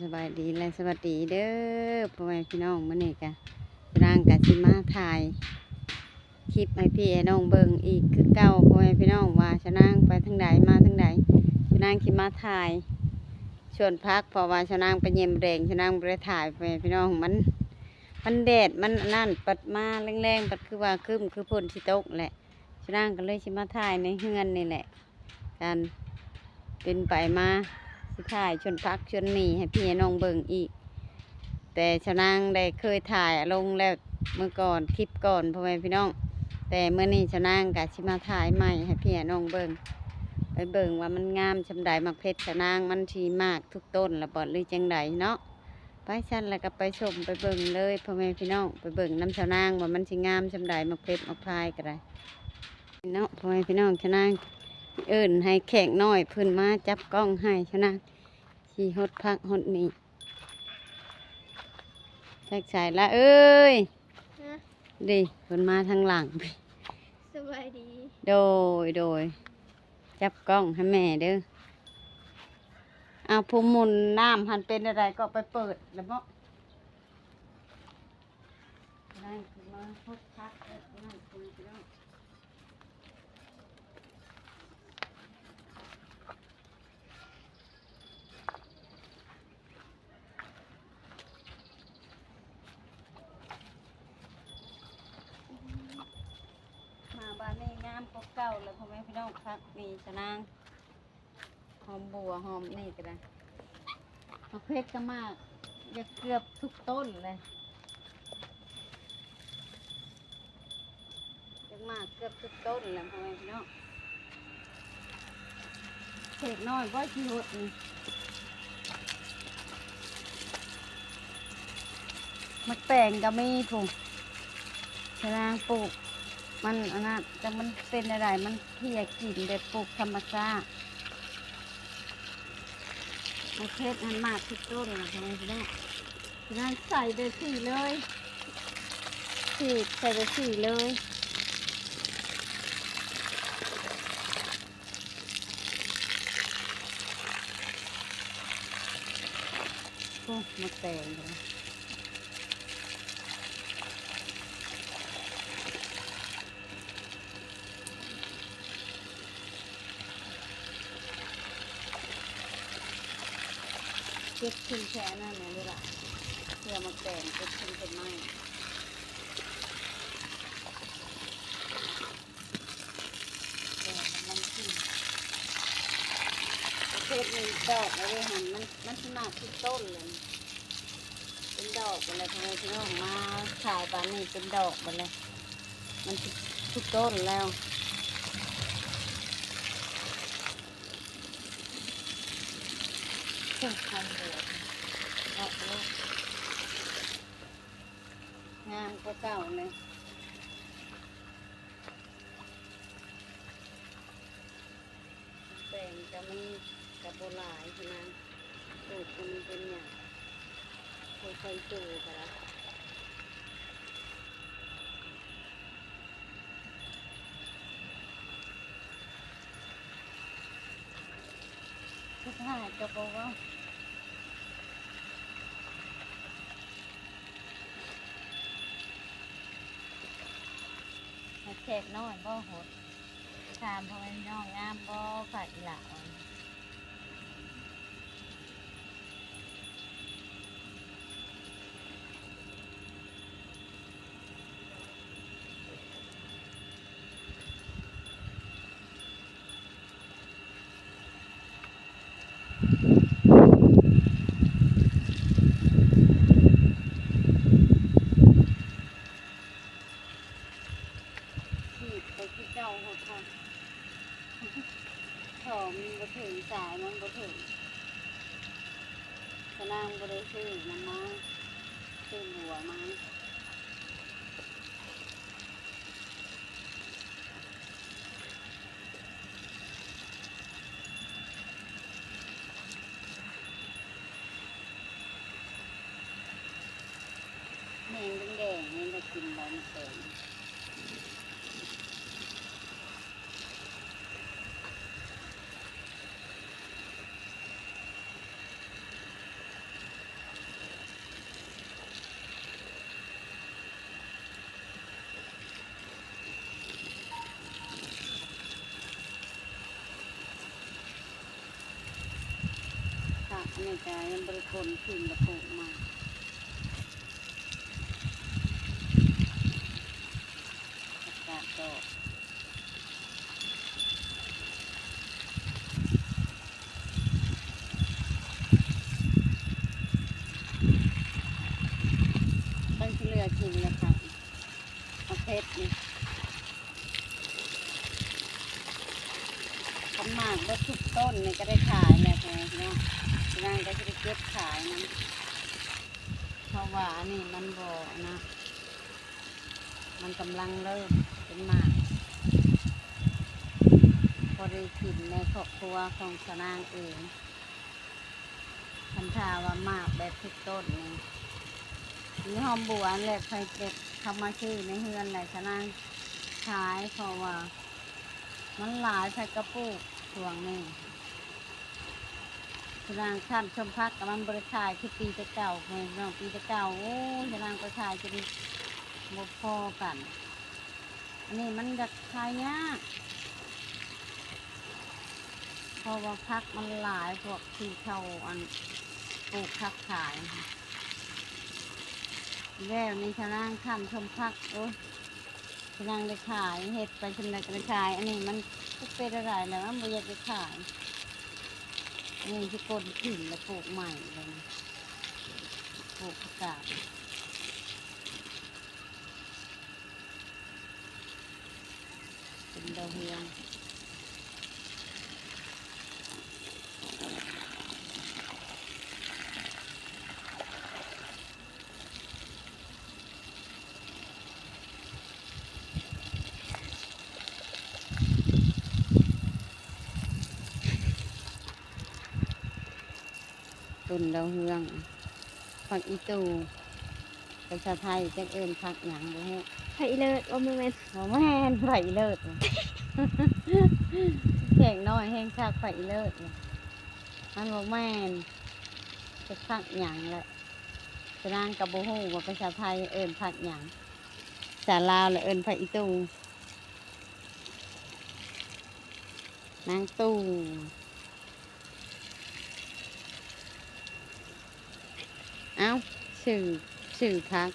ສະບາຍດີ ແລະ ສະຫວັດດີເດີ ພໍ່ແມ່ພີ່ນ້ອງ. ມື້ນີ້ກະ ສາວນາງກະຊິມາຖ່າຍຄລິບໃຫ້ພີ່ໃຫ້ນ້ອງເບິ່ງອີກຄືເກົ່າ ພໍ່ແມ່ພີ່ນ້ອງ ວ່າສາວນາງໄປທາງໃດມາທາງໃດ. ສາວນາງຊິມາຖ່າຍສວນຜັກ ເພາະວ່າສາວນາງໄປເຫຢ້ຽມແລງ ສາວນາງບໍ່ໄດ້ຖ່າຍ ພໍ່ແມ່ພີ່ນ້ອງ. ມັນ ມັນແດດ ມັນອັນນັ້ນ ປັດມາແລງໆ ປັດຄືວ່າຄຶ້ມ ຄືຝົນຊິຕົກແຫຼະ. ສາວນາງກໍເລີຍຊິມາຖ່າຍໃນເຮືອນນີ້ແຫຼະ ການເປັນໄປມາ ຊິຖ່າຍສວນຜັກສວນໝີ່ໃຫ້ພີ່ໃຫ້ນ້ອງເບິ່ງອີກ. ແຕ່ສາວນາງໄດ້ເຄີຍຖ່າຍລົງແລ້ວເມື່ອກ່ອນ ຄລິບກ່ອນ ພໍ່ແມ່ພີ່ນ້ອງ. ແຕ່ມື້ນີ້ສາວນາງກະຊິມາຖ່າຍໃໝ່ໃຫ້ພີ່ໃຫ້ນ້ອງເບິ່ງ ໄປເບິ່ງວ່າມັນງາມສ່ຳໃດ ໝາກເພັດສາວນາງ ມັນຊິໝາກທຸກຕົ້ນລະບໍ ຫຼືຈັ່ງໃດເນາະ. ໄປຊັ້ນລະກໍໄປຊົມໄປເບິ່ງເລີຍ ພໍ່ແມ່ພີ່ນ້ອງ ໄປເບິ່ງນຳສາວນາງວ່າມັນຊິງາມສ່ຳໃດ ໝາກເພັດໝາກພາຍກໍໄດ້ເນາະ ພໍ່ແມ່ພີ່ນ້ອງ. ສາວນາງເອີ້ນໃຫ້ແຂກນ້ອຍເພິ່ນມາຈັບກ້ອງໃຫ້ ສາວນາງຊິຫົດຜັກຫົດໝີ່. ຈັກໃສລະເອີຍ? ຮະ? ເດ້ ເພິ່ນມາທາງຫຼັງ. ສະບາຍດີ. ໂດຍ ໂດຍ. ຈັບກ້ອງໃຫ້ແມ່ເດີ. ເອົາ ຜູ້ໝຸນນ້ຳຫັ້ນເປັນແນວໃດ ກໍໄປເປີດລະເບາະ. ໄດ້ຄືມາພົບພັກເອີ ນັ້ນຄືພີ່ນ້ອງ ມາບາດນີ້ງາມກວ່າເກົ່າແລ້ວ ພໍ່ແມ່ພີ່ນ້ອງ. ຜັກນີ້ສາວນາງ ຫອມບົວ ຫອມນີ້ກໍໄດ້. ໝາກເພັດກໍໝາກຢາກເກືອບທຸກຕົ້ນເລີຍ ຢາກໝາກເກືອບທຸກຕົ້ນແຫຼະ ພໍ່ແມ່ພີ່ນ້ອງ. ເຂດນ້ອຍບໍ່ຊິຫົດນີ້. ໝາກແຕງກໍມີພຸ້ນ ສາວນາງປູກ ມັນອັນນັ້ນ ຈັກມັນເປັນແນວໃດ ມັນເພຍກິນ ແບບປູກທຳມະຊາດ. ມາເຮັດໃຫ້ໝາກທຸກຕົ້ນນະ ພໍ່ແມ່ພີ່ນ້ອງ. ສາວນາງໃສ່ແບບຊີ້ເລີຍ ສີດໃສ່ແບບຊີ້ເລີຍ. ໂອ້ ໝາກແຕງກໍໄດ້ ເກັບຂຶ້ນແຄ່ນັ້ນແຫຼະລູກຫຼານ ເພື່ອໝາກແຕງ ເກັບຂຶ້ນຕົ້ນໄມ້. ແຕ່ກຳລັງຂຶ້ນ ປະເພດນີ້ດອກແລ້ວເດ້ຫັ້ນ ມັນ ມັນຊິໝາກທຸກຕົ້ນເລີຍ ເປັນດອກເບິດແລ້ວ ພໍ່ແມ່ພີ່ນ້ອງ. ມາຂາຍປານນີ້ເປັນດອກເບິດແລ້ວ ມັນທຸກ ທຸກຕົ້ນແລ້ວ. ເອີ ງາມກວ່າເກົ່າແລ້ວ. ແປງກໍມັນກໍບໍ່ຫຼາຍຫັ້ນນະ ປູກກໍມັນເປັນຫຍັງ ຄ່ອຍໆປູກກໍໄດ້. ສຸດທ້າຍກໍບໍ່ເວົ້າ ໃຫ້ແຂກນ້ອຍບໍ່ຫົດ ຖາມພໍ່ແມ່ພີ່ນ້ອງງາມບໍ່ ພາກອີ່ຫຼ້າອ່ອນ. ຂີດໄປຄືເກົ່າໂພດ ເພາະ ທໍ່ມັນບໍ່ເຖິງ ສາຍມັນບໍ່ເຖິງ ສາວນາງບໍ່ໄດ້ຊື້ນຳມາ ຊື້ບົວມາ. ແມງແດງໆ ນີ້ລະກິນບໍ່ແມງ. ນີ້ກະຍັງບໍ່ໄດ້ຂົນຂຶ້ນ ແລ້ວປູກໃໝ່ ຜັກກາດດອກ. ເບິ່ງຊິເຫຼືອກິນແລ້ວຄ່ະ ໝາກເຜັດນີ້. ຄັນໝາກເບິດທຸກຕົ້ນນີ້ກະໄດ້ຂາຍແຫຼະ ພໍ່ແມ່ພີ່ນ້ອງ. ສະນັ້ນກະຊິໄດ້ເກັບຂາຍນຳ ເພາະວ່າອັນນີ້ມັນບໍ່ ອັນນະ ມັນກຳລັງເລີ່ມເປັນໝາກ ພໍໄດ້ກິນໃນຄອບຄົວຂອງສານາງເອງ. ຄັນຖ້າວ່າໝາກແບບທຸກຕົ້ນນີ້ ມີຫອມບົວແຫຼະ ໃຜແບບເຂົາມາຊື້ໃນເຮືອນແຫຼະ ສານາງຂາຍ ເພາະວ່າມັນຫຼາຍ ໃຜກະປູກຊ່ວງນີ້. ສານາງຄັນຊົມຜັກກະມັນບໍ່ໄດ້ຂາຍຄືປີແຕ່ເກົ່າ ພໍ່ແມ່ພີ່ນ້ອງ. ປີແຕ່ເກົ່າ ໂອ້ຍ ສານາງໄປຂາຍຈົນບໍ່ພໍກັນ. ອັນນີ້ມັນຢາກຂາຍຍາກ ເພາະວ່າຜັກມັນຫຼາຍ ພວກທີ່ເຂົາ ອັນ ປູກຜັກຂາຍ. ແລ້ວນີ້ສານາງຄັນຊົມຜັກ ໂອ້ຍ ສານາງໄດ້ຂາຍ ເຮັດໄປສ່ຳໃດກະໄດ້ຂາຍ. ອັນນີ້ມັນເປັນໄດ້ຫຼາຍແລ້ວ ມັນບໍ່ຢາກໄດ້ຂາຍ. ອັນນີ້ຊິກົນຖິ້ມແລ້ວປູກໃໝ່ ແລ້ວປູກຜັກກາດ ເປັນດາວເຮືອງ. ຕົ້ນດາວເຮືອງ ຜັກອີຕູ່ ພາສາໄທຈັກເອີ້ນຜັກຫຍັງບໍ່ຮູ້. ຜັກອີເລີດ ບໍ່ແມ່ນ ບໍ່ແມ່ນ ຜັກອີເລີດ ແຂກນ້ອຍແຮງຄັກ ຜັກອີເລີດ ມັນບໍ່ແມ່ນ ຈັກຜັກຫຍັງແຫຼະ. ສານາງກະບໍ່ຮູ້ວ່າພາສາໄທເອີ້ນຜັກຫຍັງ ພາສາລາວລະເອີ້ນຜັກອີຕູ່ ນາງຕູ້. ເອົ້າ ຊື່ ຊື່ຜັກ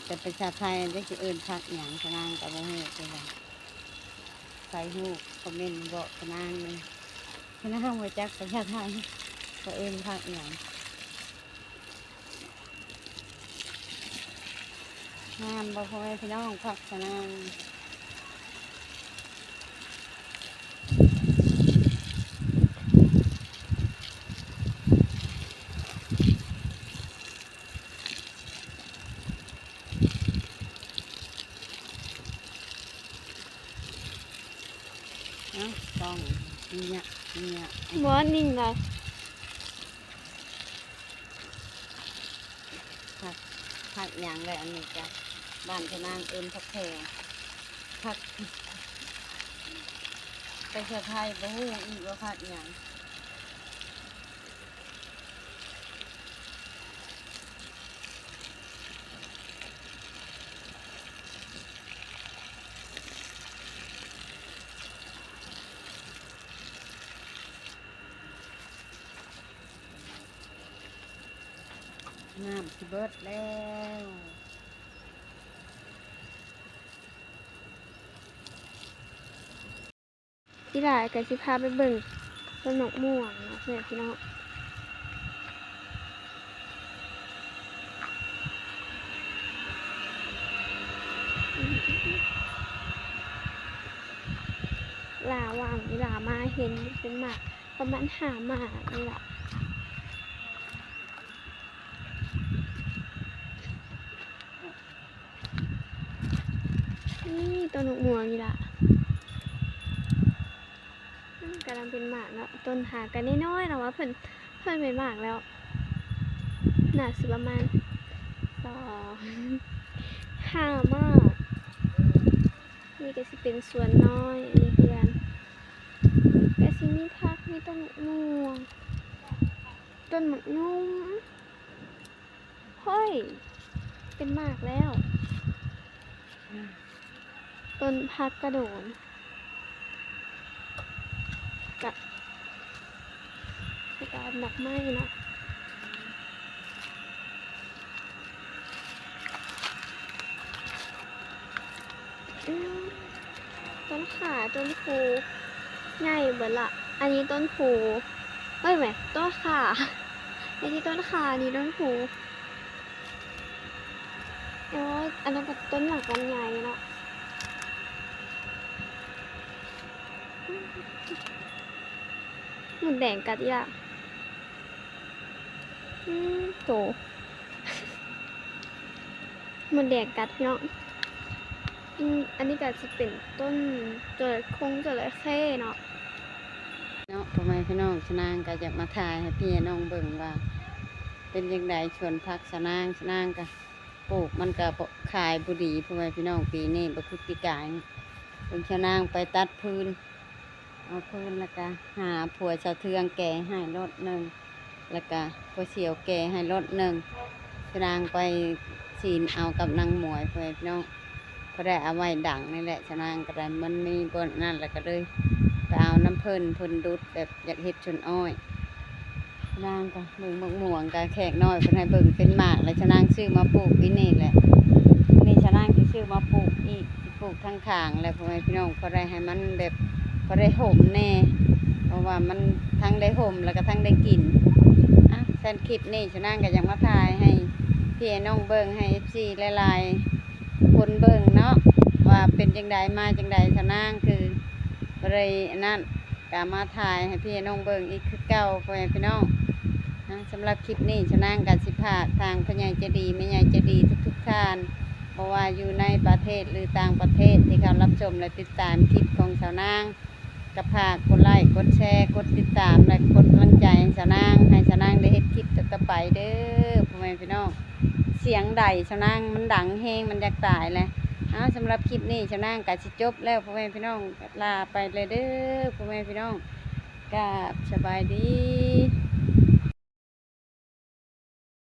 ແຕ່ພາສາໄທຈັກຊິເອີ້ນຜັກຫຍັງ ສານາງກະບໍ່ຮູ້ຄືກັນ. ໃຜຮູ້ຄອມເມັນບອກສານາງແດ່ ສານາງບໍ່ຈັກພາສາໄທວ່າເອີ້ນຜັກຫຍັງ. ງາມບໍ່ ພໍ່ແມ່ພີ່ນ້ອງ ຜັກສະນາງ. ເອົ້າ ກ້ອງ ເຫຍ ເຫຍ ບໍ່ ນິ່ງເລີຍ. ຜັກ ຜັກຫຍັງແຫຼະ ອັນນີ້ກະ ບ້ານເຈົ້ານາງເອີ້ນຜັກແພງ ຜັກ ໄປເທື່ອໄທບໍ່ຮູ້ອີກວ່າຜັກຫຍັງ. ນ້ຳຊິເບິດແລ້ວ. ອີຫຼ້າກະຊິພາໄປເບິ່ງຕົ້ນໝາກມ່ວງເນາະ ພໍ່ແມ່ພີ່ນ້ອງ. ຫຼ້າວ່າງ ອີຫຼ້າມາເຫັນເປັນໝາກ ປະມານຫ້າໝາກນີ້ລະ. ນີ້ ຕົ້ນໝາກມ່ວງນີ້ລະ ອືມ ກຳລັງເປັນໝາກເນາະ. ຕົ້ນຫາກະນ້ອຍໆ ແຕ່ວ່າເພິ່ນ ເພິ່ນເປັນໝາກແລ້ວ ໜ້າຊິປະມານສອງ ຫ້າໝາກ. ນີ້ກະຊິເປັນສວນນ້ອຍ ອັນນີ້ເຮືອນ ກະຊິມີຜັກ ມີຕົ້ນໝາກມ່ວງ ຕົ້ນໝາກຫຍຸ້ມ. ເຮີ້ຍ ເປັນໝາກແລ້ວ ອືມ ຕົ້ນຜັກກະໂດນ. ກະ ແລ້ວກະດອກໄມ້ເນາະ. ອືມ ຕົ້ນຂາ ຕົ້ນພູ ໃຫຍ່ເບິດລະ. ອັນນີ້ຕົ້ນພູ ເອີຍ ແມ່ນ ຕົ້ນຂາ ອັນນີ້ຕົ້ນຂາ ອັນນີ້ຕົ້ນພູ. ໂອ້ຍ ອັນນັ້ນກໍຕົ້ນຫຍັງ ລຳໄຍເນາະ. ມົດແດງກັດອີກລະ. ອືມ ໂຕ ມົດແດງກັດພີ່ນ້ອງ. ອືມ ອັນນີ້ກໍຊິເປັນຕົ້ນ ໂຕ ຄົງ ຈໍລະເຂ້ເນາະ. ເນາະ ພໍ່ແມ່ພີ່ນ້ອງ ຊະນາງກໍຢາກມາຖ່າຍໃຫ້ພີ່ນ້ອງເບິ່ງວ່າເປັນຈັ່ງໃດສວນຜັກຊະນາງ. ຊະນາງກໍປູກມັນກໍບໍ່ ຂາຍບໍ່ດີ ພໍ່ແມ່ພີ່ນ້ອງ. ປີນີ້ບໍ່ຄືປີກາຍ ເບິ່ງຊະນາງໄປຕັດຟືນ ເອົາຟືນ ແລ້ວກະຫາຜົວສາວເທືອງແກ່ໃຫ້ລົດໜຶ່ງ ແລ້ວກະຜົວສຽວແກ່ໃຫ້ລົດໜຶ່ງ. ຊະນາງໄປສີນເອົາກັບນາງໝວຍ ພໍ່ແມ່ພີ່ນ້ອງ ພໍໄດ້ເອົາໄວ້ດັງນີ້ແຫຼະ. ຊະນາງກໍໄດ້ ມັນມີບ່ອນນັ້ນ ແລ້ວກໍເລີຍໄປເອົານຳເພິ່ນ ເພິ່ນດຸດແບບຢາກເຮັດສວນອ້ອຍ. ນາງກໍເບິ່ງໝາກມ່ວງ ກໍແຂກນ້ອຍເພິ່ນໃຫ້ເບິ່ງເປັນໝາກ ແລ້ວຊະນາງຊື້ມາປູກປີນີ້ແຫຼະ. ນີ້ຊະນາງຊິຊື້ມາປູກອີກ ປູກທາງຂ້າງແຫຼະ ພໍ່ແມ່ພີ່ນ້ອງ ພໍໄດ້ໃຫ້ມັນແບບ ພໍໄດ້ຮົ່ມແດ່ ເພາະວ່າມັນທັງໄດ້ຮົ່ມ ແລ້ວກໍທັງໄດ້ກິນ. ອ່ະ ຊັ້ນຄລິບນີ້ຊະນາງກໍຢາກມາຖ່າຍໃຫ້ພີ່ໃຫ້ນ້ອງເບິ່ງ ໃຫ້ເອັຟຊີຫຼາຍໆຄົນເບິ່ງເນາະ ວ່າເປັນຈັ່ງໃດ ມາຈັ່ງໃດ. ຊະນາງຄືບໍ່ໄດ້ອັນນັ້ນ ກໍມາຖ່າຍໃຫ້ພີ່ໃຫ້ນ້ອງເບິ່ງອີກຄືເກົ່າ ພໍ່ແມ່ພີ່ນ້ອງ. ອ່າ ສຳລັບຄລິບນີ້ ຊະນາງກໍຊິຝາກທາງພໍ່ໃຫຍ່ໃຈດີ ແມ່ໃຫຍ່ໃຈດີທຸກໆທ່ານ ບໍ່ວ່າຢູ່ໃນປະເທດ ຫຼື ຕ່າງປະເທດ ທີ່ເຂົ້າຮັບຊົມ ແລະ ຕິດຕາມຄລິບຂອງຊາວນາງ ກໍຝາກກົດໄລກ ກົດແຊ ກົດຕິດຕາມ ແລະ ກົດກຳລັງໃຈໃຫ້ຊາວນາງ ໃຫ້ຊາວນາງໄດ້ເຮັດຄລິບຕໍ່ໆໄປເດີ ພໍ່ແມ່ພີ່ນ້ອງ. ສຽງໃດຊາວນາງ ມັນດັງແຮງ ມັນຢາກຕາຍແຫຼະ. ເອົາ ສຳລັບຄລິບນີ້ ຊາວນາງກໍຊິຈົບແລ້ວ ພໍ່ແມ່ພີ່ນ້ອງ. ລາໄປເລີຍເດີ ພໍ່ແມ່ພີ່ນ້ອງ ກາບສະບາຍດີ.